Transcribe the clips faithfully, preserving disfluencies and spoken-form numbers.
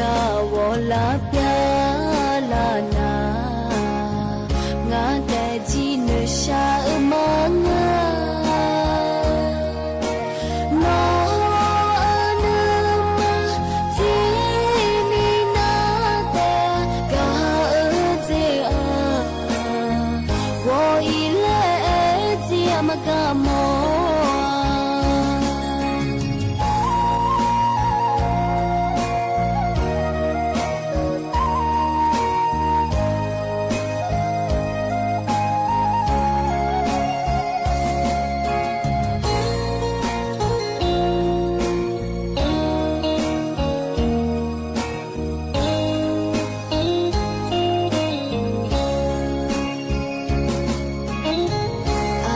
Gaq ghawq lar pyav lar nar, ngar taef jir noeqshaq-eu ma nga. Nawq-euq nuima tiqmiq nar taef gaq-eu jeq-aq, ghawq-iq laer aer jir-a maqgaq mawf-a.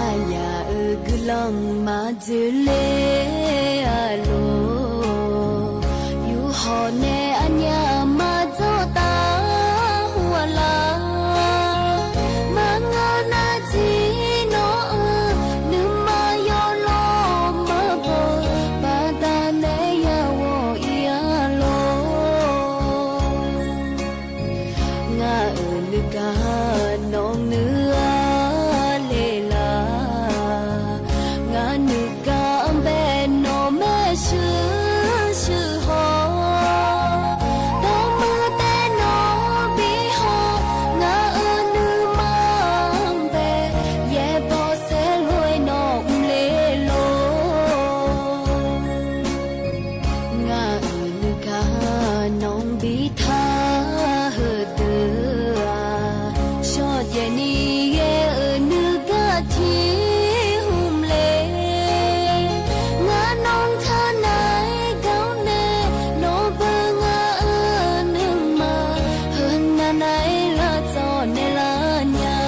Aqnyaf-euq guiqlanq maqdzoeq ler-a lor. Yufhawq nae aqnyaf maqdzanr taf hawr-a lar. Maqngeur nar jir nawq-euq nuima yawlawr maqbaw, baqdanae ya ghawq-ir-a lor. Ngar-euq nuigaq nawq nuiv-a le lar. Ngar nuigaq-anr bae nawq maeq shuir shuir haw-awr, dawqmuiq taev nawq bi haw. Ngar-euq nuima-anr bae yaerbaw saerlof-aer nawq mr le lor. Ngar-euq nuigaq nawq-anr bi taq heudeuq-aq, shawrjaev ni ghae-euq nuigaq tiq hmq le. Ngar nawq-anr taq nar-aer gaq-awr nae, nawq beu ngar-euq nuima heunav nav-aer lavcawv naeqlar nya.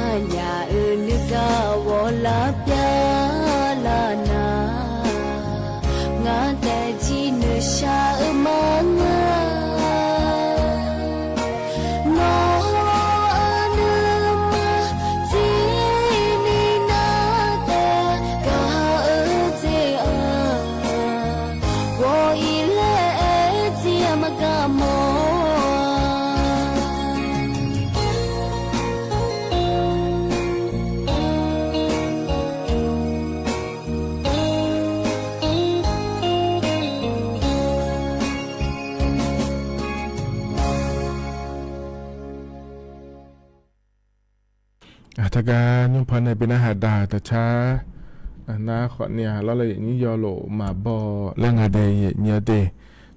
Aqnyaf-euq nuigaq ghawq lar pyav lar nar, ngar taef jir noeqshaq-eu ma nga. Nawq-euq nuima tiqmiq nar taef gaq-eu jeq-aq, ghawq-iq laer aer jir-a maqgaq mawf-a. Taqgar nymr paw nae bi narhaq daq-euq dawqcar nar khawf ni-aq, lawrlae yaeqnyir yawlof maqbaw laer nga de yaeqnyir-eu de.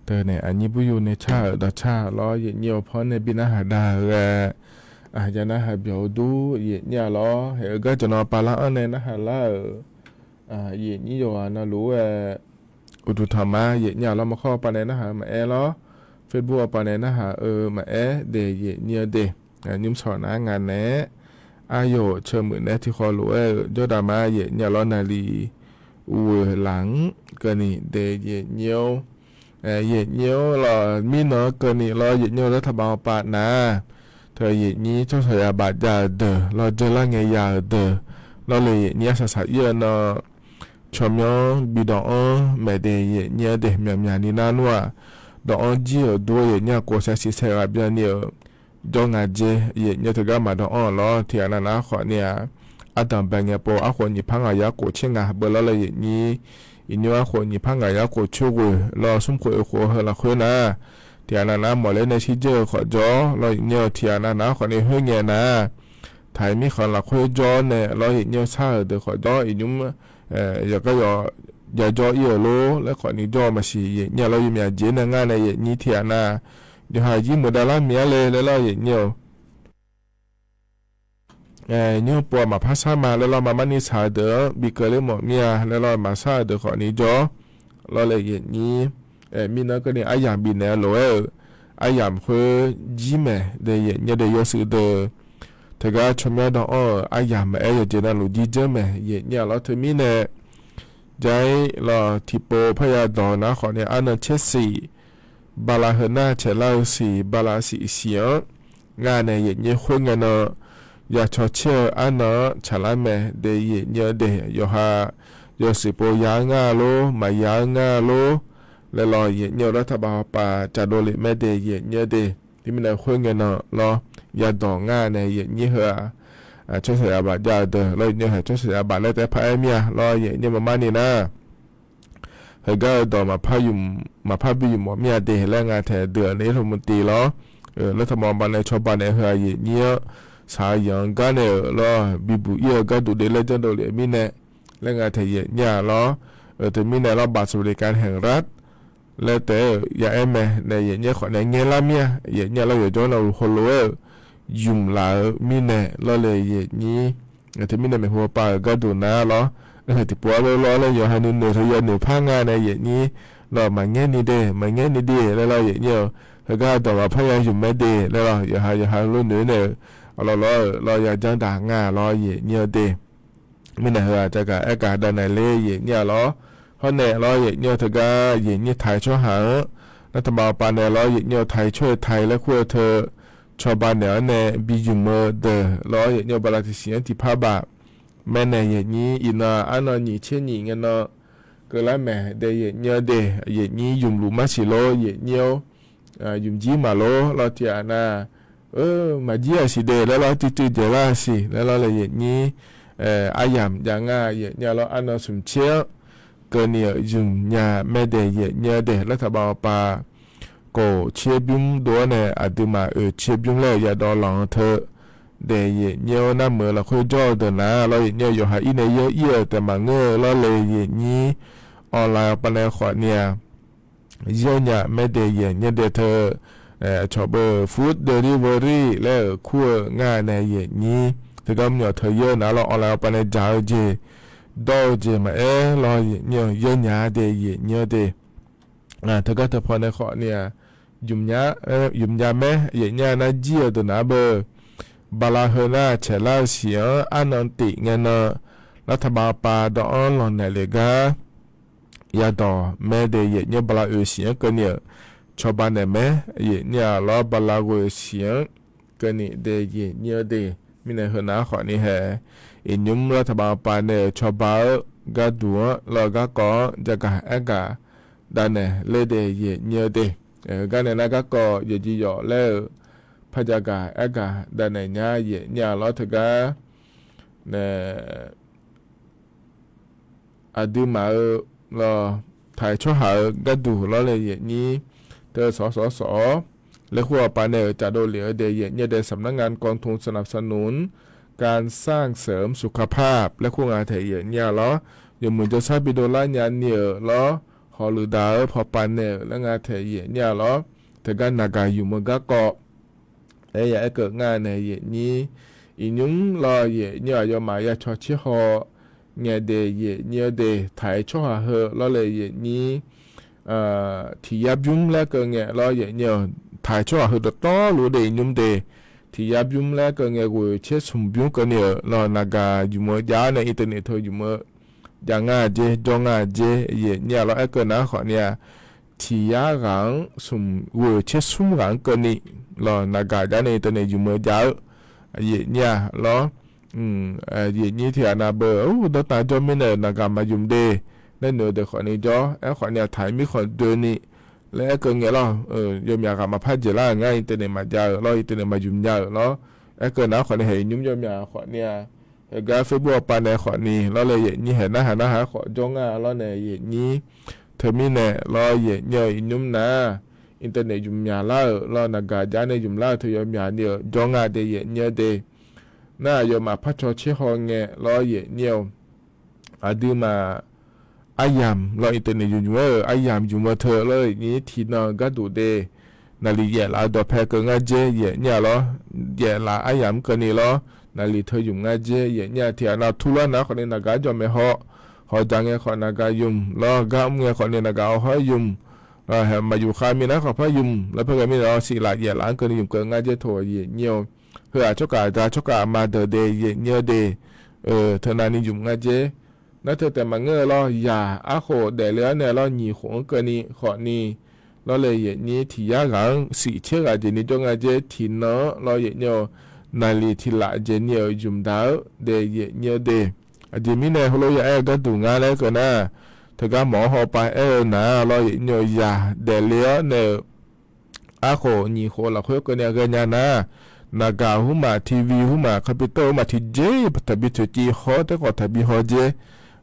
Teunae aqnyir buryu nae car-euq dawqcar lawr yaeqnyir-eu paw nae bi narhaq daq-euq ghae, ya narhaq byawq-eu dur yaeqnyir-a lawr, haeq-eu gar jawqnan pavlar-anr nae narhaq lar-euq yaeqnyir yawqghaq navluf-aer, uqduq tanqma yaeqnyir-a lawr, maqkhawr-eu pav nae narhaq-eu maqaer lawr, Facebook-eu pav nae narhaq-eu maqaer de yaeqnyir-eu de. Nymr sawq nar nga nae, aryawf ceuq muiq nae tiqkhawf lof-aer-euq jawrdaq ma yaeqnyir-a lawr, naqli uqghoeq laq-anr keuvni de yaeqnyir-or. Yaeqnyir-or lawq, mirnan-anr keuvni lawr yaeqnyir-eu dartaqbaq-anr pav nar, teu yaeqnyir tsawrhaq yabaf jav-euq deuq lawr, dzeurlar ngae ya-euq deuq lawr le yaeqnyir arsaq saq ir-eu nan, tsawrmyanr bi dawq-anr maeq de yaeqnyir-anr de. Myaqmyaq ni nar nmr-aq, dawq-anr jir-euq dur-eu yaeqnyir-aq, kof saer siq saer ghaq byanni-euq jawr nga jer yaeqnyir-eu teugar maqdawq-anr-euq lawr. Tiqghaq navnav khawf ni-aq, ardanq bae ngae pov arkhof nyiq par ngaq yar khof tser ngaq beu lawr le yaeqnyir, iqnymr arkhof nyiq par ngaq yar khof tser ghoeq lawr, smr khof oeq khof heu lafkhoer nar, tiqghaq navnav mawq ler nae shirdzeur-eu khawf jawr lawr yaeqnyir-eu, tiqghaq navnav khawf ni khoerngae nar, taq-iq mirkhanq lafkhoer jawr nae lawr yaeqnyir-eu, sar-euq deuq khawf jawr, iqnymr yawqgar yawq jajawr ir-euq lor laer khawf ni jawr-eu maqsiq yaeqnyir-a lawr, yawmyaq jeq nae ngar nae yaeqnyir tiqghaq nav yawqha jir muiqdav lar miq-ar le laer lawr yaeqnyir-eu. Nymr pov-aq maqpar sar ma laer lawr, maqmar ni saq-eu deuq-anr bi keuvler mawf mir-a laer lawr, maqsar-euq deuq khawf ni jawr lawr le yaeqnyir. Mirnan keuvni aryamq bifnaeq-eu lof-aer-euq aryamq khoer jir maeq de yaeqnyir de, yawshuif deuq teugar tsawrmyanr dawq-anr-euq aryamq maqaer yawqjeq navluf jir dzeur maeq yaeqnyir-a lawr. Teumirnae jair lawr, tiqpov parya dawq nar khawf ni arnan caer siq, bala heu nar caeqlar-eu siq, bala siq siq-anr ngar nae yaeqnyir khoerngae nan ya caw caer-eu arnan-anr tsaqlar mae de yaeqnyir-eu de. Yawqha yawshuif pov ya-ar ngar lor, maqya-ar ngar lor, laer lawr, yaeqnyir-eu lartaqbav hawpav caqdov lef maer de yaeqnyir-eu de. Teumirnae khoerngae nan lawr, yadawq ngar nae yaeqnyir heu-aq, tsawrsaq yabaf jav-eu deuq lawr, yaeqnyir haeq tsawrsaq yabaf laer taef-aer paq-aer mir-a lawr, yaeqnyir maqmar ni nar, heugar-eu dawq maqpar yumq, maqpar bi yumq mawf mir-a de laer nga taeq deuq-aq nae irhmq tiv lawr. Lartaqbav hawpav nae cawba naeq-eu heu-aq yaeqnyir-anr shaq-eu yanq-anr gar nae-euq lawr, bibuq ir-eu gharduq de laer janrdov lef-eu mirnae laer nga taeq yaeqnyir-a lawr. Teumirnae lawr, บัตรสวัสดิการแห่งรัฐ laer taef-aer-euq ya aer mae nae yaeqnyir khawf nae ngaer lar mir-a, yaeqnyir-a lawr, yawqjawr navluf hawlo-aer-euq yumq laf-eu mirnae lawr le yaeqnyir. Teumirnae maeqhu hawpav-euq gharduq nar lawr, aerkhaeq tiqpov-a lawr lawr laer yawqha nuinoeq teu yanoeq par nga nae yaeqnyir lawr, maqngaer ni de, maqngaer ni de laer lawr, yaeqnyir-eu heugar dawq maqpar ya yumq mae de laer lawr, yawqha yawqha lof noeq nae-euq aqlawq lawr-euq lawr ya janrdaq nga lawr yaeqnyir-eu de. Mirnae heu-aq jagaq aergaq davnaeq ler yaeqnyir-a lawr. Hawr nae lawr yaeqnyir-eu teugar yaeqnyir taiq tsawrhaq-anr, lartaqbav hawpav nae lawr yaeqnyir-eu taiq tsawr-eu taiq laer kur-eu teu cawba naeq-anr nae bi yumq-eu deuq lawr, yaeqnyir-eu bala tiqsiq-anr tiqpar baf maer nae yaeqnyir iqnan arnan nyiq tser nyiq ngae nan keuvlar maeq dae yaeqnyir-eu de. Yaeqnyir yumq luf marsiq lor yaeqnyir-or, yumq jir maqlor lawr tiqghaq nar, maqjir-aq siq de laer lawr, tuivtuiv dzaeqlar-aq siq laer lawr le yaeqnyir aryamq jav nga yaeqnyir-a lawr, arnan smq tser-anr keuvni-euq yumq nya maer dae yaeqnyir-eu de. Lartaqbav hawpav kof tser bymr dov-awr nae aqduimaf oeq tser bymr laer-euq yadawv lanq-eu teu dae yaeqnyir-or, nar meuq-eu lafkhoer jawr-eu deuq nar lawr yaeqnyir-eu yawqha ir nae yawr ir-euq taef maqngeur-eu lawr le yaeqnyir online hawpav nae khawfni-aq, yawr nya maer dae yaeqnyir dae teu, cawq beu food delivery laer-euq kur-eu ngar nae yaeqnyir teugar mrnyawq teu yawr nar lawr, online hawpav nae dzaq-eu jeq dawr-eu jeq maqaer lawr yaeqnyir-eu yawr nya dae yaeqnyir-eu de. Teugar teupaw nae khawfni-aq, yumq nya maer yaeqnyir-a nar jir-eu deuq nar beu, bala heu nar caeqlar-eu siq-anr arnan tif ngae nan, lartaqbav hawpav dawv-anr lanqnaeq lef gar yadawq maer dae yaeqnyir bala oeq siq-anr keuvni-euq cawba naeq maer yaeqnyir-a lawr, bala ghoeq siq-anr keuvni dae yaeqnyir-eu de. Mirnae heu nar khawfni hae, iqnymr lartaqbav hawpav nae-euq cawba-eu gharduq-anr lawr, garkawv-anr jagaq aergaq davnaeq ler dae yaeqnyir-eu de. Heugar nae nar garkawv yawqjeq yawf laer-euq par jagaq aergaq davnaeq nya yaeqnyir-a lawr teugar nae aqduimaf-eu lawr, taiq tsawrhaq-eu gharduq lawr le yaeqnyir teu sawq sawq sawq-awr, laer khoer hawpav nae-euq caqdov lef-eu dae yaeqnyir-eu dae สำนักงานกองทุนสนับสนุนการสร้างเสริมสุขภาพ laer khoer nga taeq yaeqnyir-a lawr, yawmuiq jawrshar bidov lar nya ni-euq lawr, hawq luiq daq-eu hawpav nae-euq laer nga taeq yaeqnyir-a lawr, teugar naqgaq ymq-eu garkawv aer ya aerkeuv ngar nae yaeqnyir, iqnymr lawr yaeqnyir aqyawfmaf ya caw tser haw ngae dae yaeqnyir-eu de. Taiq tsawrhaq heu lawr le yaeqnyir tiq yar bymr laer keuv ngae lawr yaeqnyir-eu, taiq tsawrhaq heu dawqtawvluf dae iqnymr de, tiq yar bymr laer keuv ngae ghoeq tser smq bymr keuvni-euq lawr, naqgaq ymq-eu jav-awr nae internet teu ymq-eu jav ngar jer jawr ngar jer yaeqnyir-a lawr, aerkeuv nar khawfni-aq, tiq yar ghaq-anr smq ghoeq tser smr ghaq-anr keuvni lawr, naqgaq jav nae internet ymq-eu jav-eu yaeqnyir-a lawr. Yaeqnyir tiqghaq nav beu, dawrtav jawr mirnae-euq naqgaq maqymq de laer noeq-eu deuq khawfni jawr. Aerkhawfni-aq, taiq mirkhanq doeni laer aerkeuv ngae lawr, yawmyaq ghaq maqpar jeq lar-euq ngar internet maqjav-euq lawr, internet maqymq nya-euq lawr. Aerkeuv nar khawfni hae iqnymr yawmyaq khawfni-aq, heugar Facebook hawpav nae khawfni lawr le yaeqnyir hae narhaq narhaq-aer khawf jawr ngar lawr nae yaeqnyir. Teumirnae lawr yaeqnyir-eu iqnymr nar internet ymq myaq lar-euq lawr, naqgaq jav nae ymq lar-euq teu yawmyaq ni-euq jawr ngar de yaeqnyir-eu de. Nar aqyawfmaf par caw tser haw ngae lawr yaeqnyir-eu, aqduimaf aryamq lawr, internet ymq ymq-aer-euq aryamq ymq-eu teu lawr yaeqnyir tiqnan-eu gharduq de, naqliq yaeflaf-eu dawqpae keuv ngar jer yaeqnyir-a lawr, yaeflaf aryamq-anr keuvni lawr, naqliq teu ymq ngar jer yaeqnyir-a. Tiqghaq nav turlar nar khawfni naqgaq-anr jawq maeq haw, hawq dzaq ngae khawf naqgaq ymq lawr, gar mr ngae khawfni naqgaq awq haw-aer ymq, maqymq khav minav khawf par ymq laer par ghae mirnae lawr, siqlaf yaeflaf-anr keuvni ymq keuv ngar jer teu yaeqnyir-eu. Heu-aq tsawrkaf aqda tsawrkaf aqma deuq de yaeqnyir-eu de, teu navni ymq ngar jer. Nar teu taef maqngeur-eu lawr, yaq arkhof daefle-awr nae lawr, nyiq khof-anr keuvni khawfni lawr le yaeqnyir tiq yar ghaq-anr siq tser ghaq jeq ni jawr ngar jer. Tiqnan-anr lawr yaeqnyir-eu, naqliq tiq laf jeq ni-euq ymq daq-eu de yaeqnyir-eu de. Aqjeq mirnae heulof ya aer-eu gharduq ngar laer keuv nar, teugar mawf-awr hawpav aer-eu nar lawr, yaeqnymr-eu yaq daefle-awr nae-euq arkhof nyiq khof lafkhoer keuvni ghaenya nar, naqgaq hmq-aq, TV hmq-aq, computer hmq-aq, tiqjeq taqbi toeqciv haw-awr taerkhawf taqbi haw dzae.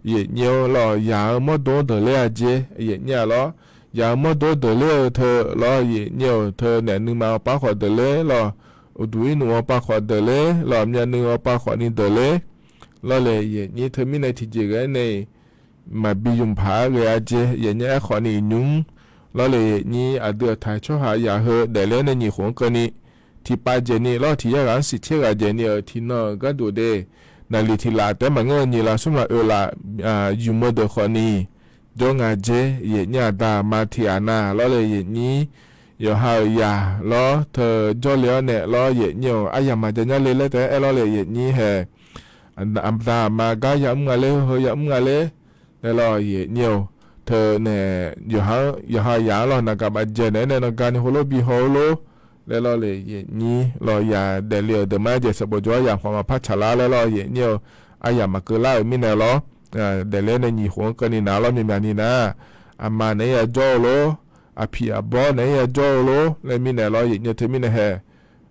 Yaeqnymr-eu lawr, yaq-eu mawrdo deuq ler-a dzae, yaeqnymr-aq lawr, yaq-eu mawrdo deuq ler-eu teu lawr, yaeqnymr-euq teu naeq nuima hawpav khawf deuq ler lawr, uqduq irnuf hawpav khawf deuq ler lawr, myavnuiv hawpav khawfni deuq ler lawr le. Yaeqnymr teumirnae tiqjeq ghae-aer nae-iq maqbi ymq paq-aer ghae-a dzae, yaeqnymr aerkhawfni iqnymr lawr le. Yaeqnymr aqdui aqtaq tsawrhaq yaq heu daefle-awr nae nyiq khof-anr keuvni tiqpav dzaeqni lawr, tiq yar ghaq-anr siq tser ghaq dzaeqni-euq tiqnan-euq gharduq de, naqliq tiq laf taef-aer maqngeur-eu nyiq laf smr laf oeq laf ymq-eu deuq khawfni jawr nga dzae. Yaeqnymr aqda aqma tiq ghaq na lawr le, yaeqnymr yawqha-euq yaq lawr teu jawrle-awr nae lawr, yaeqnymr-euq aryamq maqjav nya le laer taef-aer aer lawr le. Yaeqnymr hae aqda aqma gar yamr nga ler, heu yamr nga ler laer lawr, yaeqnymr-euq teu nae yawqha-anr, yawqha yaq-anr lawr naqgaq maqjaeq naeq-aer nae nanqgani heulof bi haw-eu lor laer lawr le. Yaeqnymr lawr yaq daefle-euq deuq ma-aer jeq sanqbof jawr-awr yaq khawf maqpar tsaqlar laer lawr, yaeqnymr-euq aryamq maqkeuv lar-euq mirnae lawr, daefle-awr nae nyiq khof-anr keuvni na lawr, myavmyavni nar aqma naeq-aer yajawr-eu lor, aqpiq aqbawr naeq-aer yajawr-eu lor laer mirnae lawr, yaeqnymr teumirnae hae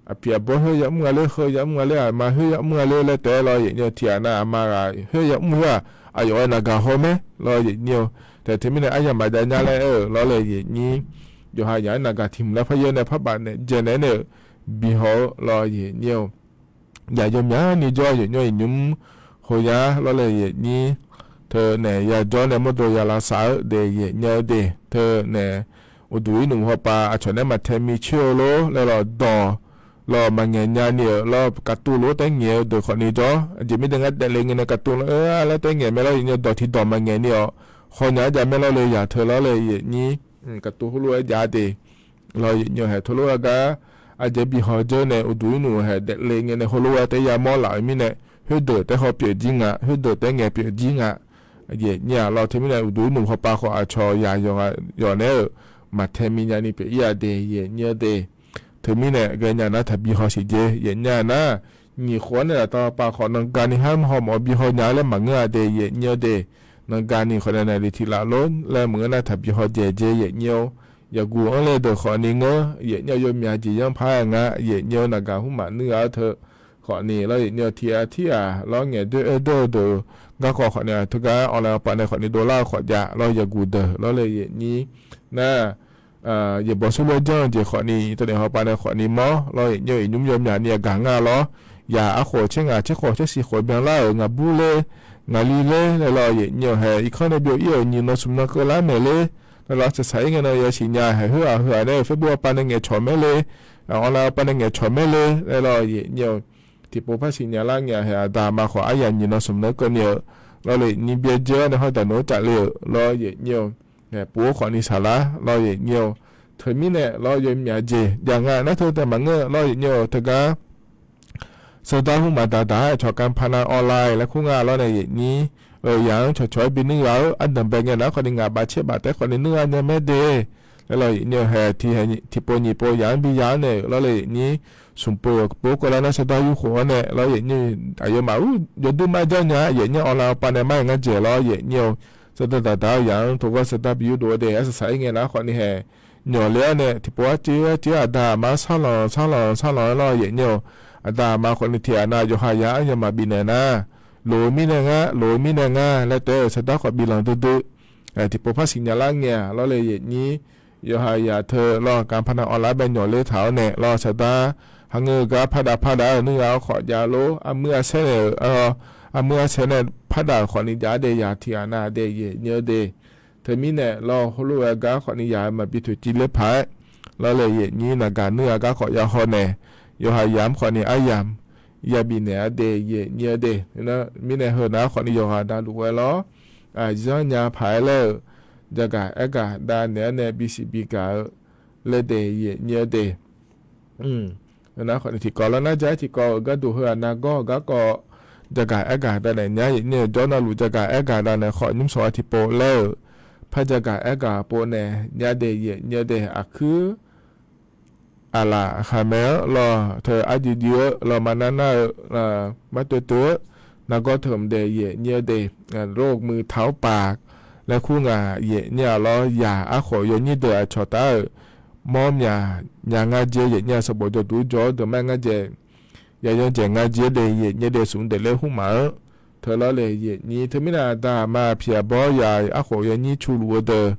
aqpiq aqbawr khoer yamr nga ler, heu yamr nga ler, aqma khoer yamr nga ler laer taef-aer lawr, yaeqnymr tiq ghaq na aqma ghaq khoer yamr khoer-aq, aqyawf-aer naqgaq haw mae lawr, yaeqnymr-eu taef teumirnae aryamq maqjav nya laer aer-euq lawr le. Yaeqnymr yawqha yaq-anr naqgaq tiq hmq laer parya nae parbaf naeq dzaeq naeq-aer nae-euq bi haw-eu lawr, yaeqnymr-eu yaq yawmyani jawr-eu yaeqnymr iqnymr khoyar lawr le. Yaeqnymr teu nae yajawr nae mawrdo ya lavsav-eu de, yaeqnymr-eu de teu nae uqduq irnuf hawpav aqcawq naeq-aer maqtae mi coer-eu lor laer lawr, dawq lawr maqngaeq nyani-euq lawr, kaqtuv lof-aer taef-aer ngaeq-eu deuq khawfni jawr. Aqjeq mirnae ngar daefle ngae nae kaqtuv lawr-aer laer taef-aer ngaeq mae lawr, yaeqnymr dawq tiqdawq maqngaeq ni-awq, hawnya-aer jav mae lawr le. Yaq teu lawr le, yaeqnymr kaqtuv heulof-aer jav de lawr, yaeqnymr hae teulof-aer gar aqjeq bi haw dzeur nae uqduq irnuf hae daefle ngae nae heulof-aer taef-aer yamawr laf-euq mirnae, khoerdeuq taef-aer haw pyeuf jir nga, khoerdeuq taef-aer ngaeq pyeuf jir nga. Yaeqnymr-aq lawr teumirnae uqduq irnuf hawpav khawf aqcawq yaq yawq naeq-aer-euq maqtae mi nyani pyeuf ir-a de, yaeqnymr-eu de. Teumirnae ghaenya nar taqbi haw siq jeq, yaeqnymr nar nyiq khof-anr nae laftav pav khawf nanqgani har haw mawf-eu bi haw nya-a laer maqngeur-a de, yaeqnymr-eu de. Nanqgani khawf nae naqliq tiq laf lor laer maqngeur nar taqbi haw dzaeq jeq, yaeqnymr-eu. Yaqguq-anr le deuq khawfni ngeur, yaeqnymr-eu yawmyaq jeq yanr par-aer nga, yaeqnymr-eu naqgaq hmq maqnuir ghaq-eu teu khawfni lawr, yaeqnymr-eu tiq ghaq tir ghaq lawr ngaeq doer aer doer-eu deuq garkawv khawfni teugar online hawpav nae khawfni dovlar-eu khawf jav lawr, yaqguq deuq lawr le, yaeqnymr nar yaeqbawq surlof-aer janr-eu jeq khawfni teunaeq hawpav nae khawfni mawr lawr, yaeqnymr-eu iqnymr yawmyaq ni yagaq nga lawr. Yaq arkhof tser ngaq tser khof tser siq khof byanlar-euq ngaqbur ler, ngaqli ler laer lawr, yaeqnymr-eu hae irkanr nae byov-ir-euq nyiq nan smq nan keuvlar maeq ler laer lawr, saqsaq ir ngae nan yasiq nya hae khoer-aq heu-aq nae-euq Facebook hawpav nae ngaeqcawq maer le, online hawpav nae ngaeqcawq maer le laer lawr, yaeqnymr-eu tiqpov par siqnya lar ngae hae aqda aqma khawf aryamq nyiq nan smq nan keuvni-euq lawr le, nyiq byaerdzae-awr nae hawr daqnoeq-anr cavle-euq lawr, yaeqnymr-eu hae pov-awr khawfni saqlar lawr, yaeqnymr-eu. Teumirnae lawr yawmyaq jeq jav nga nar teu taef maqngeur lawr, yaeqnymr-eu teugar sardar hmq maqdaq daq-aer aqcawq การพนันออนไลน์ laer kur nga lawr nae, yaeqnymr-eu yaq-anr cawqcawq-aer binuir ghaq-eu ardanq bae ngae nar khawfni ngaq baf tser baf taef-aer khawfni nuir gha nya maer de laer lawr, yaeqnymr-eu hae tiqpov nyiq pov yaq-anr bi ya-anr nae-euq lawr le, yaeqnymr smq pov pov keuvlar nar sardar yur khof-anr nae lawr, yaeqnymr-eu aqyawfmaf ur yawdur mar janr nya, yaeqnymr online hawpav nae mar-aer ngar dzaeq lawr, yaeqnymr-eu sardar daq daq-eu yaq-anr tov gar sardar bi yurdov-eu de, arsaq saq ir ngae nar khawfni hae nyawq le-awr nae tiqpov arcuiv arcuiv aqda aqma-anr sarlanq sarlanq sarlanq-aer lawr, yaeqnymr-eu aqda aqma khawfni tiq ghaq nav yawqha yaq-anr yawmaf bifnaeq nar, loq-eu mirnae ngar loq-eu mirnae ngar laer taef-aer-euq sardar khawf biflanq duidui tiqpov par siqnya lar ngae-aq lawr le, yaeqnymr yawqha yaq teu lawr การพนันออนไลน์ bae nyawq ler taq-awr nae lawr sardar ha ngeur-eu gar pardav pardav-eu nuir gha-awr khawf jav lor, armuir arsaer nae-euq armuir arsaer nae pardav-euq khawfni jav-aer de, yaq tiq ghaq nav de, yaeqnymr-eu de. Teumirnae lawr heulof-aer gar khawfni yaq-eu maqbi toeqciv ler paq-aer lawr le, yaeqnymr naqgaq nuir gha gar khawf ya haw nae yawqha yaq-anr khawfni aryamq yabif naeq-a de, yaeqnymr-eu de. Mirnae heu nav-aer khawfni yawqghaq dav luf ghae lawr, zanr nya paq-aer laer-euq jagaq aergaq dav naeq-aer nae bisiq bigaq-eu laer de, yaeqnymr-eu de. Heu nav khawfni tiqkawv lawr nar ja-aer tiqkawv-euq gharduq heu-aq nargawr-eu garkawv jagaq aergaq dav naeq nya, yaeqnymr-eu jawr navluf jagaq aergaq dav naeq khawf nymr sawq-a tiqpov laer-euq par jagaq aergaq pov naeq nya de, yaeqnymr-eu de. Aqkuir aqlaf khaqmae-anr lawr teu arjuif juif-eu lawr, mar nar nar-eu mar toev toev-eu nargawr teu mq de, yaeqnymr-eu de. Lor muiq taq-awr paq laer kur ngaq yaeqnyir-a lawr. Yaq arkhof yawnyir deuq aqcawq taf-euq mawr myaq nya ngar jeq yaeqnyir-a sanqbof jawrduq jawr-awr deuq ma ngar jaeq. Yaq yanjaeq ngar jeq de yaeqnyir de smq daefler hmq maf-anr teu lawr le yaeqnyir. Teumirnae aqda aqma aqpiq aqbawr yaq arkhof yawnyir cu luf-eu deuq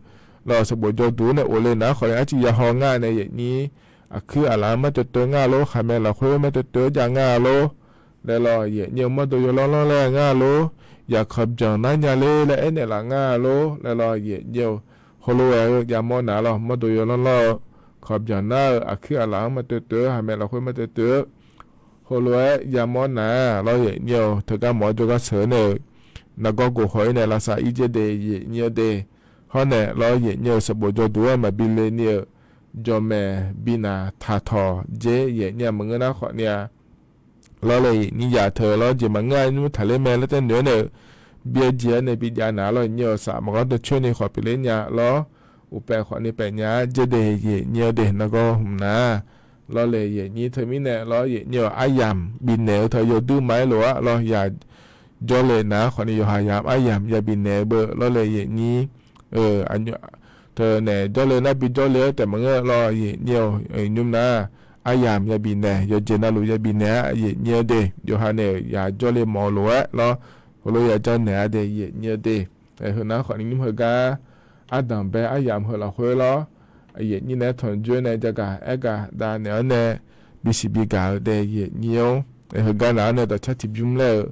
lawr sanqbof jawrduq nae of le nar khawf ni arcuiv yahaw ngar nae yaeqnyir aqkuir aqlaf-anr mar teutev ngar lor, khaqmae lafkhoer mar teutev-aer jav ngar lor laer lawr yaeqnyir-eu mawrdo yawlanr lanr laer ngar lor, yaq kanqbyanq nar nya ler laer aernaeq laf ngar lor laer lawr yaeqnyir-eu heulof-aer yamawr nar lawr mawrdo yawlanr lanr-eu kanqbyanq nar-eu aqkuir aqlaf-anr mar teutev-eu khaqmae lafkhoer mar teutev-eu heulof-aer yamawr nar lawr yaeqnyir-eu teugar mawf-awr jawrgar sheuq-eu nae-euq nargawr gof haw-ir nae lavsav ir jaer de yaeqnyir-eu de. Hawr nae lawr yaeqnyir-eu sanqbof jawrduq-aer maqbi le ni-euq jawqmaeq bi naq taqtawq jaer yaeqnyir-a maqngeur nar khawf ni-a lawr le yaeqnyir yaq teu lawr jeq maqngeur-a nymr taqler mae laer tae noeq-aer nae-euq byaer jeq-aer nae bi jav nar lawr yaeqnyir-eu saf maqghanr dawrcoer ni khawf pyeufler nya lawr. Uqpaef khawf ni paef nya-a jaer de yaeqnyir-eu de nargawr hmq nar lawr le yaeqnyir teumirnae lawr yaeqnyir-eu aryamq bifnaeq-eu teu yawduir ma-aer lof-a lawr yaq jawrle nar khawf ni yawqha yamq aryamq ya bifnaeq-eu beu lawr le yaeqnyir-eu teu nae jawrle nar bi jawrle-aer taef maqngeur lawr yaeqnyir-eu nymr nar aryamq ya bifnaeq yawqjeq navluf ya bifnaeq-a yaeqnyir-eu de. Yawqha nae-euq yaq jawrle mawf-eu lof-aer lawr heulof ya janrnaeq-a de yaeqnyir-eu de. Heu nar khawf ni nymr heugar ardanq bae aryamq heu lafkhoer lawr yaeqnyir nae-aer tanqjoer nae jagaq aergaq davnaeq-anr nae bisiq bigaq-eu de yaeqnyir-or. Heugar naq-anr nae dawqcar tiqbymr laer-eu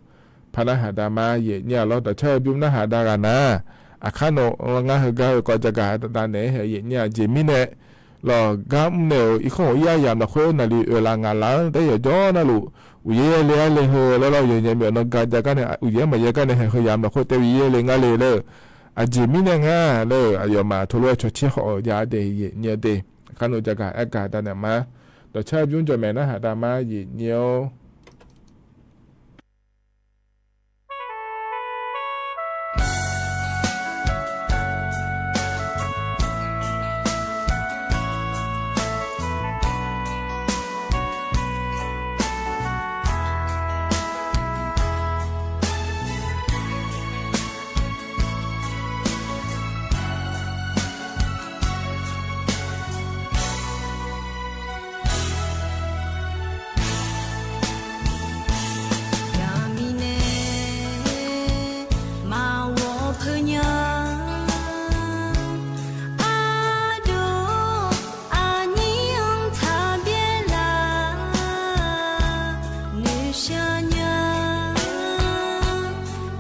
par narhaq dav ma yaeqnyir-a lawr dawqcar-eu bymr narhaq dav ghaq nar aqkar nawq ngar heugar-eu kawv jagaq davnaeq-aer hae yaeqnyir-a jeq mirnae lawr gar mr nae-euq irkanr ghawq ir aryamq lafkhoer naqli oeqlaf ngaqlaf-anr daer yawqjawr navluf uqyaer yaer le-ar le heu laer lawr yawqnyaq myawf nan ga jav gar nae uqyaer maqyaer gar nae hae heu yamq lafkhoer tae bi yaer le ngar le laer-eu aqjeq mirnae nga laer-euq aqyawfmaf teulof-aer cawqcaer khawf-eu jav-a de yaeqnyir-eu de. Aqkar nawq jagaq aergaq davnaeq ma dawqcar-eu bymr jawqmaeq narhaq dav ma yaeqnyir-or. Yaqmiqnae maqghawq peunya. Ardov aqnyir-anr taqbyaer laf noeqshaq nya.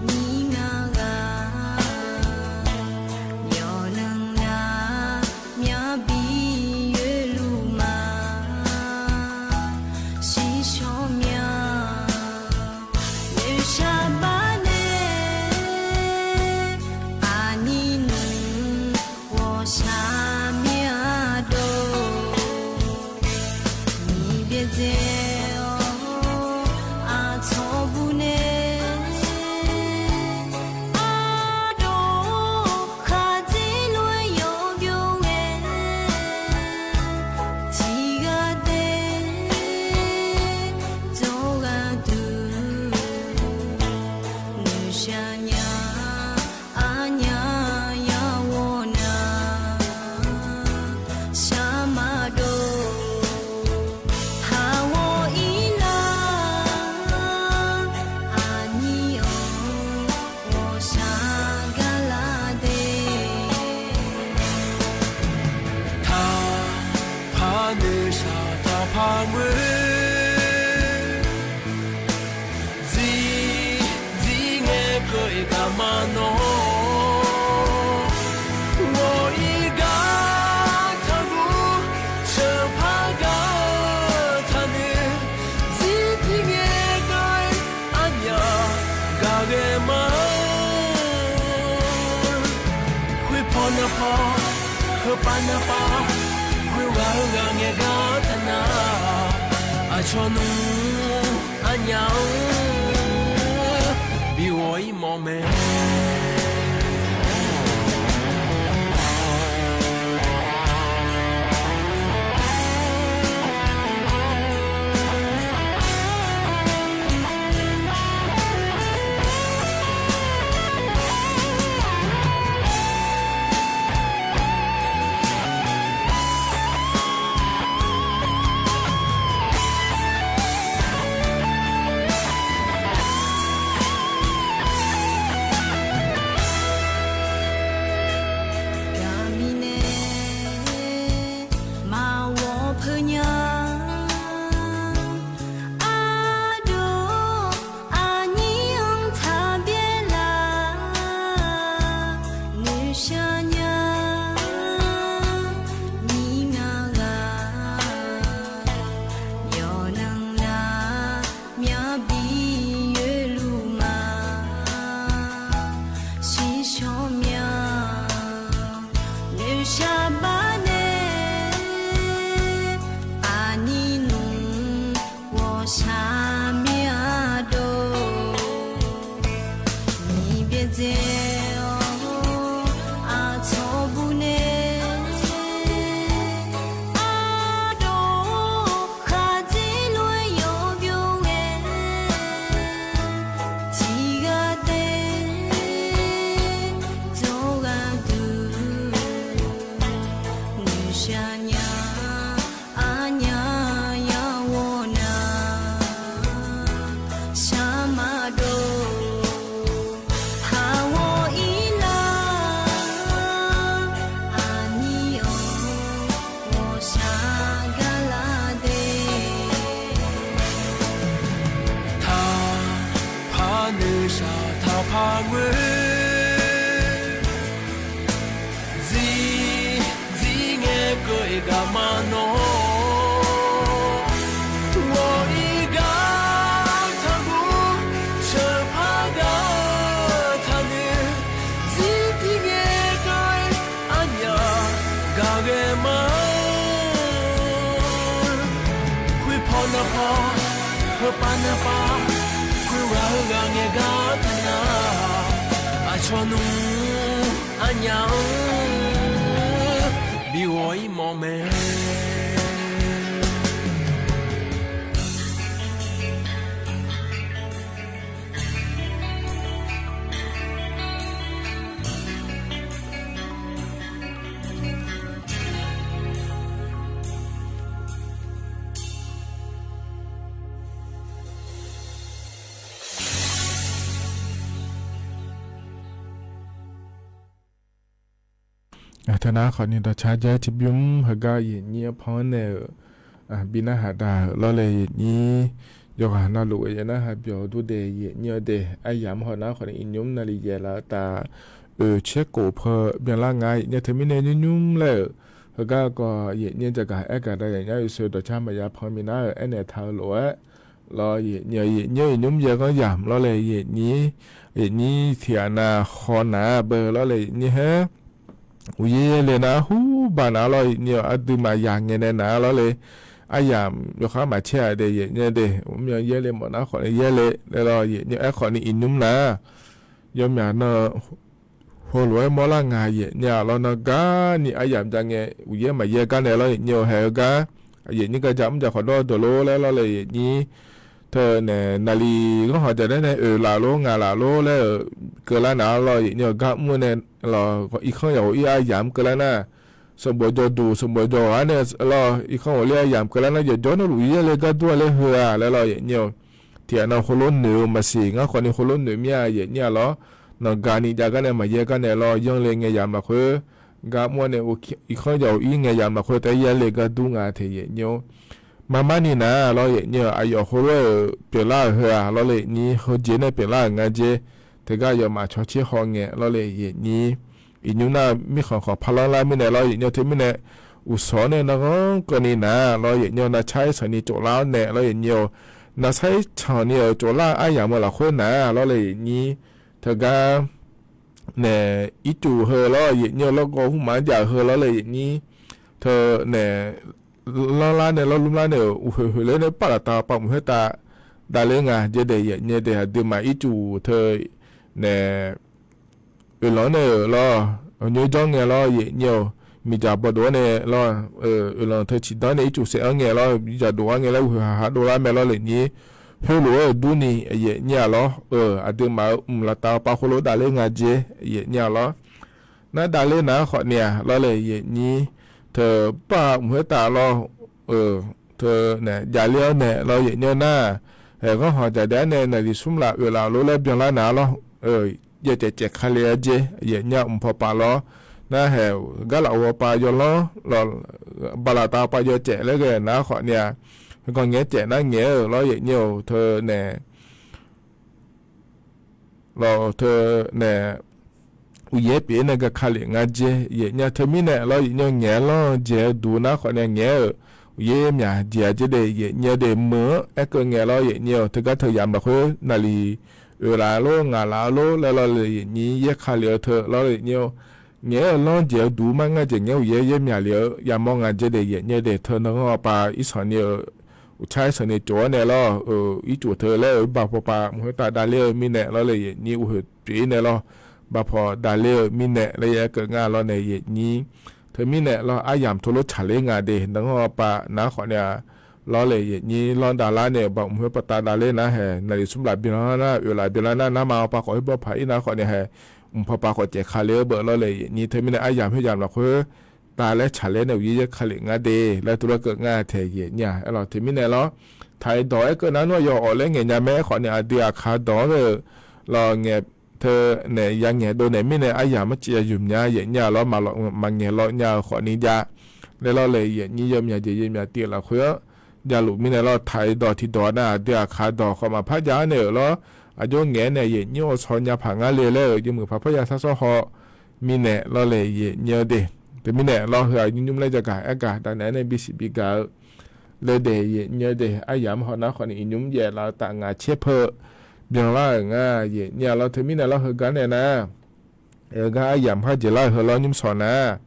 Nyiq ngaq ghaq yawqnan nar myavbi yoerluf ma. Shiqshawq mya noeqshaq bar nae aqnyir nmr ghawqshaq mir-a dov. Nyiq byaerdzae-awr aqcawq bur nae ardov khaqdzer lof-aer yawqbyov ghae tiqghaq daef dzawr ghaqduq noeqshaq nya. Aqnyaf yar ghawqnar shaq maqdov. Haq ghawq-ir lar aqnyir-anr ghawqshaq gar lar de. Taqpaq noeqshaq taqpaq ngoer zir zir ngae keuv-iq gaq ma nawr. Ghawq-ir gar taqguv sheuqpar gar taqnoeq zir zir ngae keuv-iq armyaq gaq ghae ma. Khoerpaw narpaw, khoerpav narpav, khoerghaq heughaq ngaeqgar taqnar, aqcawq nmr arnyaf-anr bi ghawq-ir mawf mae. Aqnyir ngaq ghaq yawqnan nar myavbi yoerluf ma. Shiqshawq mya noeqshaq bar nae aqnyir nmr ghawqshaq mir-a dov. Miqbyaerdzae-awr aqcawq bu nae ardov khaqdzer lof-aer yawbyor ghae tiqghaq taef dzawr gharduq noeqshaq nya. Aqnyir yawqghaq nar shar maqdov. Haq ghawq-ir lar aqnyir-awr ghawqshaq gar lar de. Taqpaq noeqshaq taqpaq ngoer. Zir, zir ngae keuv-eu gaq ma nawr. Ghawq-ir gar taqguv, sheuqpar gar taqnoeq. Zir tir ngae keuv-eu arnyaf gaq ghae ma. Khoerpaw narpaw, heupav narpav, khoerghaq heughaq ngaeqgar taqnar, aqcawq nmr arnyaf-anr bi ghawq-ir mawf mae. Teunar khawfni dawqcar jaer tiqbymr heugar yaeqnyir-anr pan-anr nae-euq bi narhaq daq-euq lawrle yaeqnyir, yawqghaq navluf-eu yaeq narhaq byawq dur dae yaeqnyir-awr dae aryamq hawnar khawfni iqnymr navlif yaeq laf-eu taf oeq caerkhof peu byanlar nga yaeqnyir teumirnae nymrnymr laer-euq heugar kawv yaeqnyir jaqgaq aergaq dav yaeqnyir oeqsoe dawqcar maqya pan minav-euq aernaeq taq-eu lof-aer lawr yaeqnyir-eu yaeqnyir-eu iqnymr yaer ghanr yamq lawrle yaeqnyir, yaeqnyir tiq ghaq nav haw nar beu lawrle yaeqnyir haer uqyaer yaerle nar hur baq nar lawr yaeqnyir-eu aqduimaf yaq ngae nae nar lawrle aryamq yawkhar maqcaer-a dae yaeqnyir dae myan yaerle mawf nar khawfni yaerle laer lawr yaeqnyir aerkhawfni iqnymr nar yawmyaq nan heulof-aer mawrlar nga yaeqnyir-a lawr nan garni aryamq ja ngae uqyaer maqyaer gar nae lawr yaeqnyir-eu haeq-eu gar yaeqnyir gar ja mr jaq khawf dawr deuq lor laer lawrle yaeqnyir teu nae naqli ghanrhaq jaqdaer nae oeq laf lor ngaq laf lor laer-euq keuvlar nar lawr yaeqnyir-eu gar mr-eu nae lawr irkanr yawq-ir aryamq keuvlar nar sanqbof jawrduq sanqbof jawr-ar nae lawr irkanr ghawqler aryamq keuvlar nar yawqjawr nawr luf yaerle gar dur-a laer heu-a laer lawr yaeqnyir-eu tiq ghaq nan heulof noeq-eu maqsiq ngar khawfni heulof noeq mir-a yaeqnyir-a lawr. Nanqgaqni jav gar nae maqyaer gar nae lawr yanrle ngaeqyamq lafkhoer gar mr-a nae irkanr yawq-ir ngaeqyamq lafkhoer taef-aer yaerle gar dur nga te yaeqnyir-or. Marmarni nar lawr yaeqnyir-eu aqyawf heulof-aer-euq pyeuflar-euq heu-aq lawrle yaeqnyir heujeq nae pyeuflar-euq nga jer. Teugar yawmaf cawtser haw ngae lawrle yaeqnyir iqnymr nar mirkhanq khawf parlanr lar mirnae lawr yaeqnyir teumirnae uqsawq-anr nae narghanr keuvni nar lawr yaeqnyir-eu narcar-ir sanqni tsoflar-awr nae lawr yaeqnyir-eu narcar-ir canqni-euq tsoflar-eu aryamq-eu lafkhoer nar lawrle yaeqnyir teugar nae ircuf heu lawr yaeqnyir-eu lawrgawv hmqmaq-anr jav-eu heu lawrle yaeqnyir teu nae lanrlar nae lawrlmr lar nae-euq uqhoeq hoeq ler nae baf laftav pav mq khoertav davler nga jer daef yaeqnyir daef aqduimaf ircuf teu nae oeqlanq-anr nae-euq lawr nyoer jawr ngae lawr yaeqnyir-eu miqdzaq bawdof-anr nae lawr oeqlanq teu ciqdanr nae ircuf saef-anr ngae lawr miqdzaq dof-ar ngae laer uqhoeq haq ha dovlar mae lawrle nyir. Heulof-aer-euq durni yaeqnyir-a lawr-eu aqduimaf-euq mq laftav pav khoerlof davler nga jer yaeqnyir-a lawr. Nar davler nar khawfni-aq lawrle yaeqnyir teu baf mq khoertav lawr-eu teu nae javler-anr nae lawr yaeqnyir nar haeq ghanrhaq jaqdaef-anr nae naqliq smr laf oeq laf lor laer byanlar nar lawr-eu yaeq taef caef kale-a jer yaeqnyir-a mq paw pav lawr. Nar haeq gar laf-eu pav yawlanr lawr baf laftav pav yawcaef laer ghae nar khawfni-aq heugar ngaeq-aer caef nar ngaeq-aer-euq lawr yaeqnyir-eu teu nae lawr teu nae uqyaer pyeuf-ir nae gaqka lef nga dzae yaeqnya. Teumirnae lawr yaeqnya ngaeq-aer lanr-eu jeq-eu duq nar khawfni ngaeq-aer-euq uqyaer myaq jeq-a dzae de yaeqnya de meuq-anr aerkeuv ngaeq lawr yaeqnya-awq. Teugar teu yamq lafkhoer naqliq oeq laf-eu lor ngaq laf-eu lor laer lawr le yaeqnya yaerka lef-eu teu lawr le yaeqnya-awq. Ngaeq-aer-euq lanr jeq-eu duq mar ngar jeq ngaeq-aer uqyaer yaer myaq lef-eu yamawr nga dzae de yaeqnya de teu nanr-anr awpav irsanq ni-eu uqtsar irsanq ni tsof-awr nae lawr-euq ircuf teu laer-euq bav paw pav mq khoertav davler-eu mirnae lawr le yaeqnya uqhoeq pyeuf-ir nae lawr bav paw davler-eu mirnae laer yaer keuv nga lawr nae yaeqnya. Teumirnae lawr aryamq tov lof tsaqler nga de nanr-anr awpav nar khawfni-a lawr le yaeqnya lanr davlar nae-euq bav mq khoer pav tav davler nar hae naqliq smr laf byanlar nar oeq laf byanlar nar narma awpav khawf khoer baw paq-ir nar khawfni hae mq paw pav khawf caev ka le-eu beu lawr le yaeqnya. Teumirnae aryamq khoeryamq lafkhoer tav laer tsaqler nae uqyaer yaer ka lef nga de laer tov lar keuv nga taeq yaeqnya-a. Aerlawq teumirnae lawr taq-iq dawq aerkeuv nar nmr-aq yawq awq laer ngaeq nya mae. Aerkhawfni aqdui aqkaq dawq-anr ghae-euq lawr ngaeq teu nae ya ngaeq dov naeq mirnae aryamq-anr civ ya yumq nya yaeqnya lawr maqlawq maqngaeq lawr nya-eu khawfni jav laer lawr le yaeqnya yaw myaq jeq yaw myaq tiv-eu lafkhoer-anr javluf mirnae lawr taq-iq dawq tiqdawq nar aqdui aqkaq dawq khawf maqpar jav-anr nae-euq lawr aqjox ngaeq-aer nae yaeqnya-awr shaw nya paq ngar le laer-euq jeq muiq paq parya sar sawr haw mirnae lawr le yaeqnya-eu de. Teumirnae lawr heu-aq nymr nymr laer jagaq aergaq daqnaeq-aer nae bisiq bigaq-eu le de yaeqnya-eu de. Aryamq-anr haw nar khawfni iqnymr jaev laf-eu taf ngaq caer peu byanlar-euq nga yaeqnya lawr. Teumirnae lawr heugar nae nar aer-eu gar aryamq khar jeq lar-eu heu lawr nymr shawq nar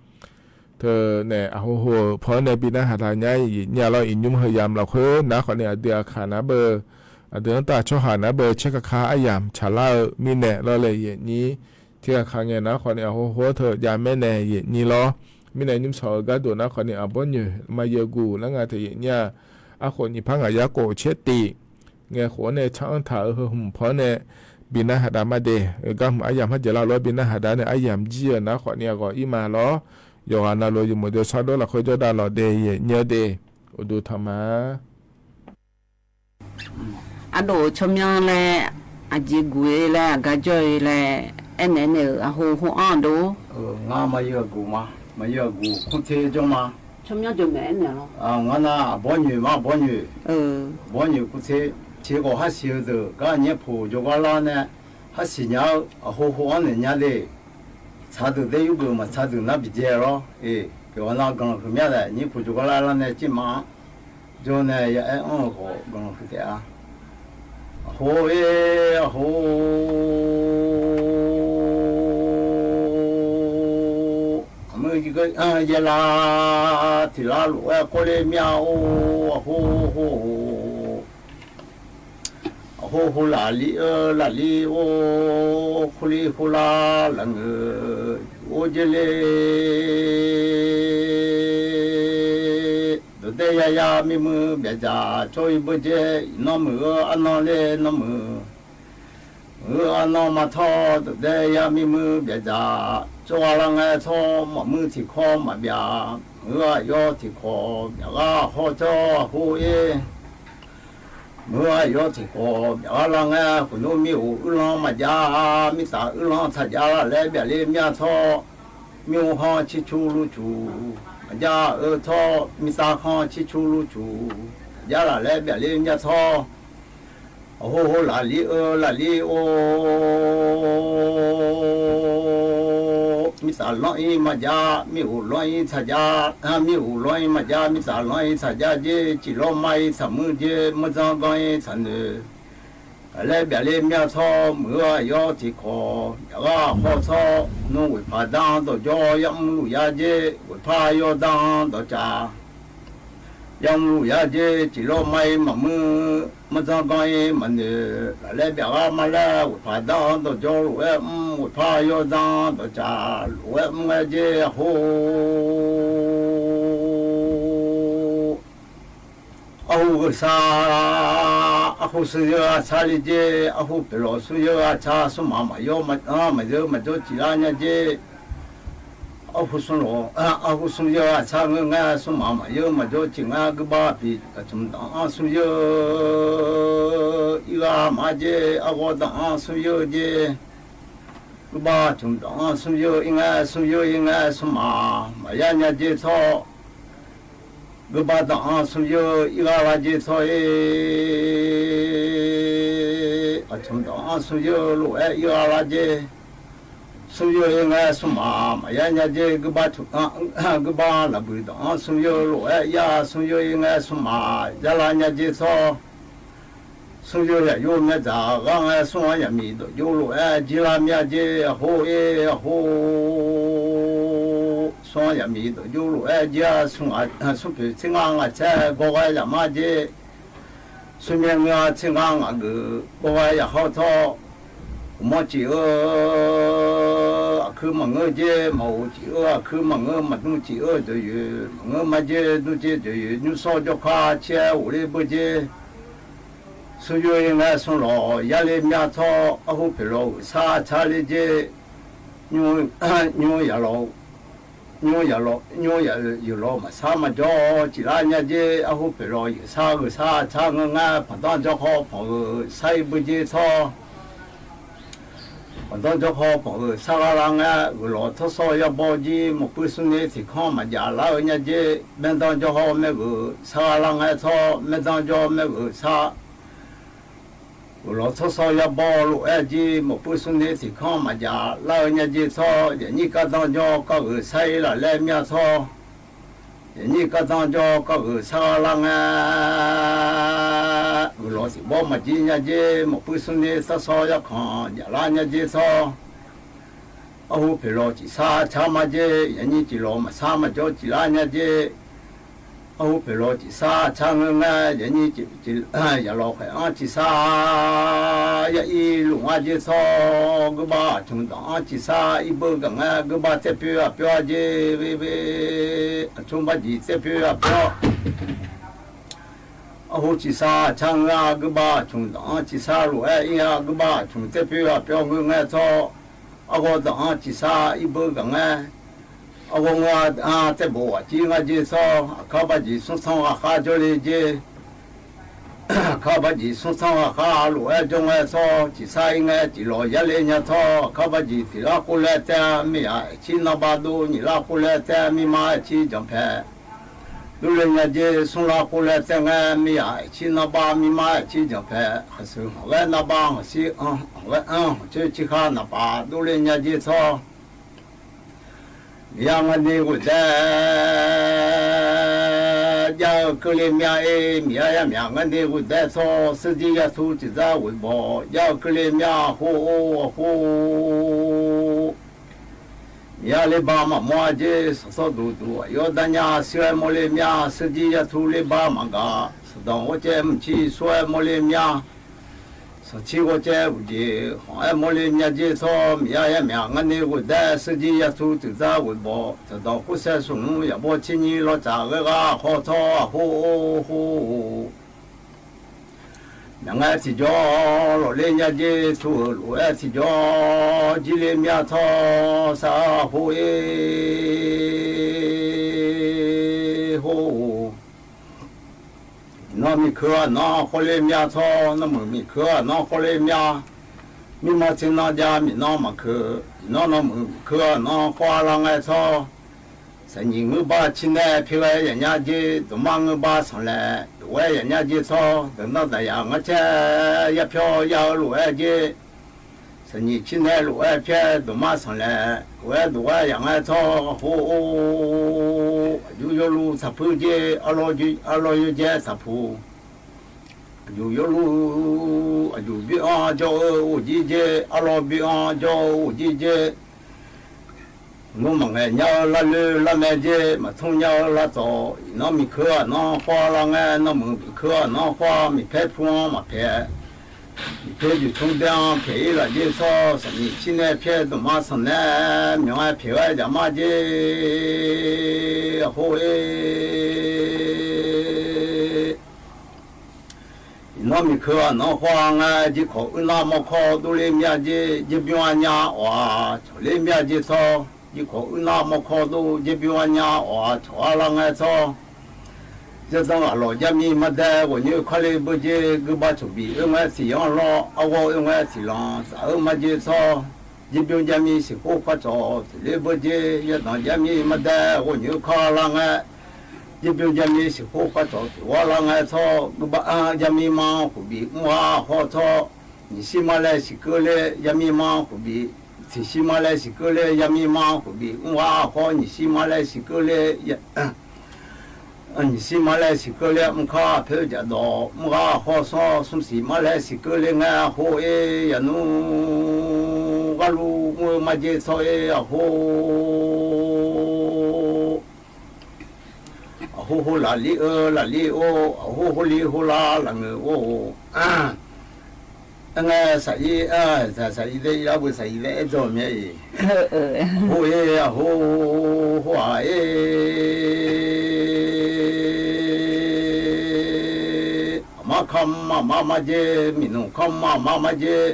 teu nae aqho ho-euq paw-anr nae bi narhaq taq nya yaeqnya lawr. Iqnymr heu yamq lafkhoer nar khawfni aqdui aqkaq nar beu aqdui-anr tav tsawrhaq nar beu caer kakar aryamq tsaqlar-eu mirnae lawr le yaeqnya. Tiq ghaq kaq ngae nar khawfni aqho ho-anr teu jav maer nae yaeqnya lawr. Mirnae nymr shawq-eu gharduq nar khawfni aqbawr nyoeq ma yeuguq lar nga taef yaeqnya-a. Arkhof nyiq par ngaq yar khof caer tif ngae khof-anr nae tsar-anr taq-euq heu hmq paw-anr nae bi narhaq dav ma de. Gar hmq aryamq khar jeq lar-eu lawr bi narhaq dav nae aryamq jir-eu nar khawfni aqghawq ir ma lawr. Yawqghaq navluf yawmuiq deuq sar dov lafkhoer jawrdav lawq de yaeqnya-eu de. Uqduq tanq ma. Ardov-euq tsawrmyanr laer aqjeq guq-eu laer aqgar jawr-eu laer aernaeq naeq-euq aqho ho-anr dov. Ngar maqyeu aqguq ma, maqyeu aqguq kmr ter jawr ma. Tsawrmyanr jawr maeq aernaeq lawr. Ngar nar aqbawr nyoeq ma, aqbawr nyoeq. Aqbawr nyoeq kmr ter. Tiq ghawq khar siq-eu deuq gar nyaer poq jawrgar lar nae khar siqnya-eu aqho ho-anr naeq nya de. Tsaq deuq daer yurgeuf maqtsaq deuq nar biqdzae lawr. Eq, tiq ghawq nar ganq huiq mya laer nyaer poq jawrgar lar lar nae cir ma-anr jawr nae ya aer-anr-euq khawf ganq huiq taef-a. Aqho-ir, aqho. Aqmur yaerlar tiq lar lof-aer kawrler mya-or, aqho ho. Aqho ho lafli-eu lafli-or, khorli kholar lafngeur or jer le. Dawqdae yaya mimuiq byaqdzaq tsawr-ir beujer, iqnan muiq-eu arnan ler nan muiq. Muiq-eu arnan ma tawr dawqdae ya mimuiq byaqdzaq tsawrgha lar ngae tsawr, maqmuiq tiqkawv maqbyaf. Muiq-eu aqyawf tiqkawv myaqghar hawr tsawr aqho-ir. Muiq-eu aqyawf tiqkawv myaqghar lar ngae, khofnor mir-oq uirlanr maqjav, mirtsaq uirlanr tsaqjav laf laer byaqler mya tsawr. Mirkhanr circur lurcuf maqjav-eu tsawr, mirtsaq khanr circur lurcuf maqjav laf laer byaqler mya tsawr. Aqho ho lafli-eu lafli-or, mirtsaq lanr-ir maqjav, mir-oq lanr-ir tsaqjav, mir-oq lanr-ir maqjav, mirtsaq lanr-ir tsaqjav jer, ciqlawr ma-ir tsaqmuir jer, meurzan gan-ir tsaqnoeq. Laf laer byaqler mya tsawr, muiq-eu aqyawf tiqkawv myaqghar hawr tsawr, nmr ghoeqpaq dar-anr dawqjawr, yamr luf yar jer, ghoeqpaq yawr dar-anr dawqcaf. Yamr luf yar jer, ciqlawr ma-ir maqmuir, meurzan gan-ir maqnoeq. Laf laer byaqghar ma laer, ghoeqpaq dar-anr dawqjawr lof-aer mr, ghoeqpaq yawr dar-anr dawqcaf lof-aer mr ngae jer, aqho. Arhu gheusar, arhu smr yeur aqtsar le jer, arhu pyeuflawq smr yeur aqtsar, smrmaq maqyawr maqzeur maqjawr ciflar nya jer. Arhu smr lawq, arhu smr yeur aqtsar ngeur ngae, smrmaq maqyawr maqjawr cif ngar, guirbav piq aqcmq danq-anr smr yeur, irghar maq jer, arghawr danq-anr smr yeur jer. Guirbav aqcmq danq-anr smr yeur ir ngae, smr yeur ir ngae, smrmaq maqyar nya jer tsawr. Guirbav danq-anr smr yeur irghar lar jer tsawr-ir. Aqcmq danq-anr smr yeur lof-aer irghar lar jer. Smr yeur-ir ngae smr maf maqya nya jer, guirbar lafbuiq dawq-anr smr yeur lof-aer ya, smr yeur-ir ngae smr maf ya lar nya jer tsawr. Smr yeur yaq yur myav dzaq ghar ngae, smr-anr yaqmiq dawqjov lof-aer jir lar myav jer, aqhor-ir aqhor. Smr-anr yaqmiq dawqjov lof-aer jir-a, smr poeq tser ngar ngaq caer gawr ghae yaq mar jer. Smr myav ngeur-a tser ngar ngaq geuf gawr ghae yaq hawr tawr. Uqmawr cif-eu aqkuir maqngeur jer, maqghof cif-eu aqkuir maqngeur, maqdmr cif-eu dawqyoeq maqngeur mar jer, dmr jer dawqyoeq nymr sawr jawrkar caer ghofler beur jer. Smr yeur-ir ngae smr lawq yarler myav tawr, arhu poeq lawq gheufsar car ler jer. Nymr yaq lawq, nymr yaq lawq, nymr yaq yeuq lawq maqsar maqjawr ciflar nya jer, arhu poeq lawq yeuqsar gheusar car ngeur ngae, panqdanr jawr hawr panq-euq sar-ir beur jer tsawr. Panqdanr jawr hawr panq-euq sar ghar lar ngae, gheuflawq tawrsawr yabawr jir mawqpuir smrner tiq kanr maqjaf lar-eu nya jer, maerdanr jawr hawr maergheuf sar ghar lar ngae tsawr, maerdanr jawr maergheuf sar Ghoeqlawq tsawrshawr yarbawr lof-aer jir, mawqpuir smrner tiq kanr maqjaf lar-eu nya jer tsawr, yaqnyir gardanr jawr kar gheuf sar-ir laf laer myav tsawr, yaqnyir gardanr jawr kar gheuf sar ghar lar ngae, ghoeqlawq tiq bawr maqjir nya jer, mawqpuir smrner tsawrshawr yarkanq jaf lar nya jer tsawr, arhu poeqlawq cifsar car mar jer, yaqnyir ciflawq maqsar maqjawr ciflar nya jer, arhu poeqlawq cifsar car ngeur ngae, yaqnyir cif, yaqlawq khaeq-anr cifsar yar-ir luf ngar jer tsawr, guirbav aqcmq danq-anr cifsar ir beu gaq ngae, guirbav tsaer poer aqpyawr jer, aqcmq bar jeq tsaer poer aqpyawr. Arhu cifsar car ngeur-a, guirbav aqcmq danq-anr cifsar lof-aer ir-a, guirbav aqcmq tsaer poer aqpyawr ngeur ngae tsawr, arghawr danq-anr cifsar ir beu gaq ngae, arghawr ngeur-a, tsaer bof aqjir ngar jer tsawr, aqkar bar jeq smr tsanr ghaqkhar jawrle jer. Aqkar bar jeq smr tsanr ghaqkhar lof-aer jawr ngae tsawr, cifsar ir ngae ciflawq yarle nya tsawr, aqkar bar jeq tiq lar khov laer tae-a, mir yaq aercir narbav dov, nyiq lar khov laer tae-a, mirma aercir janqpaeq dovle nya jer, smr lar khov laer tae ngae, mir yaq aercir narbav, mirma aercir janqpaeq, khaqseuq hanq ghaer narbav, hanqshir hanq ghaer anr, hanqcoer cirkhar naqpaf dovle nya jer tsawr, Miqyaer ngar ni ghofdaef jav-eu keuvle myav-ir, Miqyaer yar myaq ngar ni ghofdaef tsawr, shirjir yartur tiqdzar ghoeqbawq jav-eu keuvle myav, hor-or, hor-or. Miqyaer lerbav maqmawr-a jer, sanqsawr duqduq aqyawf darnya shir-aer mawrle myav, shirjir yartur lerbav maqgaq, sanqdanq ghawrcaev mqcir sur-aer mawrle myav, sanqcir ghawrcaev uqjeq khanq-aer mawrle myav jer tsawr, Miqyaer yar myaq ngar ni ghofdaef shirjir yartur tiqdzar ghoeqbawq, sanqdanq kursaer smq nmr yaqbawr tsernyir lawrtsaf ghaerghaq khawr tsawr, hor-or, hor-or. Myaq ngae tiqjawr lawqler nya jer, tur-euq lof-aer tiqjawr jirle myav tsawr, sar hor-ir hor-or. Iqnan miqkeuq aqnan khawvle myav tsawr, nanmuiq miqkeuq aqnan khawvle myav. Mirma tser nan jav miqnan maqkeuq, iqnan nanmuiq miqkeuq aqnan khawvlar ngae tsawr, saqnyiq ngeur bar cirnae pyaeq ghae yaf nya jer, dawqma ngeur bar sanqlaeq dof ghae yaf nya jer tsawr, daqnan daqyaq ngar caer yarpyawr ya-eu lof-aer jer, saqnyiq cirnae lof-aer pyaeq, dawqma sanqlaeq lof-aer dof ghae yaf ngae tsawr, hor-or, aqjuv yawluv taqpuir jer, arlawr yawjaev taqpuq. Aqjuq yawluv, aqjuq byanr jawr-eu ghofjir jer, arlawr byanr jawr-eu ghofjir jer. Nmr maqngaeq nya-eu lavloer lavmae jer, maqtmr nya-eu lavtsawq, iqnan miqkeuq aqnan khawvlar ngae, nanmuiq miqkeuq aqnan khawv, miqpaer pu-anr maqpaeq, miqpaer juq tmr daer-anr paeq-ir laf jer tsawr, saqnyiq cirnae pyaeq dawqma sanqnaeq myawq-aer pyaeq ghae jaq mar jer, hor-ir. Iqnan miqkeuq aqnan khawv-a ngae, jirkawq uirnar mawrkawr dovler myav jer, jerbymr arnya awq-aq cawqler myav jer tsawr, jirkawq uirnar mawrkawr dov, jerbymr arnya awq-aq cawq-ar lar ngae tsawr, yardanr ghaqlawq jarmir mardae ghawqnyoer karle beu jer, guiba cawqbif oer ngae tiq yanr lawr, arghawr oer ngae tiq lanq saf-eu mar jer tsawr, jerbymr jarmir siqkhof par cawq toeqler beu jer, yardanq jarmir mardae ghawqnyoer kar lar ngae, jerbymr jarmir siqkhof par cawq toeq ghar lar ngae tsawr, guiba-anr jarmir ma-anr khofbif mr ghar khawr tsawr, nyiq shir ma laer siqkeuv ler jarmir ma-anr khofbif Tiqshir ma laer siqkeuv ler, yamir ma khof bif mr ghar khawr, nyiqshir ma laer siqkeuv ler, nyiqshir ma laer siqkeuv ler mr kar, poer jaqdawq mr ghar khawr sanr, smr siq ma laer siqkeuv ler ngae, aqhor-ir yaqnmr gharluf mr-eu marjer tsawr-ir aqhor. Aqhor hor laflir-eu laflir-or, aqhor hor lir hor lar lafngeur-or. Aer ngae saq-ir, saq-ir dae ir lar beu saq-ir laer aer dzaw myav-iq. Aqhor-ir aqhor, hor-aq-ir. Aqma kamr aqma marjer, miqnmq kamr aqma marjer.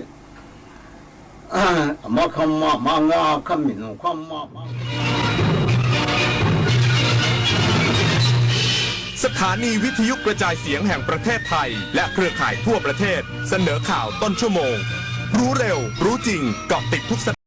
Aqma kamr aqma ngar kamr, miqnmq kamr aqma. สถานีวิทยุกระจายเสียงแห่งประเทศไทย และเครือข่ายทั่วประเทศ เสนอข่าวต้นชั่วโมง รู้เร็ว รู้จริง เกาะติดทุกสถานการณ์